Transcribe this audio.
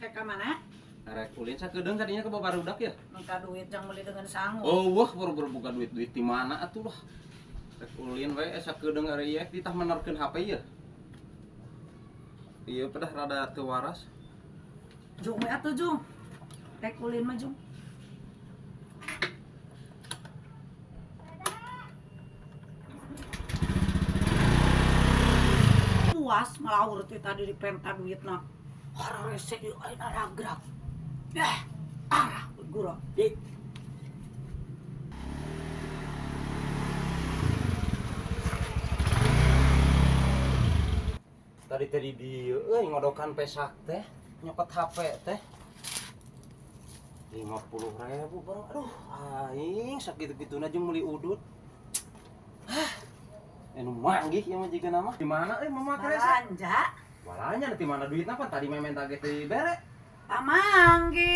Rek ka mana? Rek ulin sakedeung kadinya ke barudak ya. Minta duit jang beli dengan sangu. Oh, wah baru buka duit-duit di mana atuh lah. Rek ulin we sakedeung ari ieu ditah menerkeun HP ya. Iya pedah rada teu waras. Jung we atuh jung. Rek ulin mah jung. Puas ngelaur teh tadi dipenta duitna. Hararese ieu ayeuna ragrag. Eh, arah gura. Di. Tadi tadi dieu euy ngodokan pesak teh, nyokot HP teh. 50.000 barang. Aduh, aing sakitu-kituna jeung meuli udut. Hah. Anu manggih ieu mah jiga nama. Di mana euy mama keresa? Balanja. Walanya di mana duitna pan tadi mah menta ge teu dibere. Pamanggih.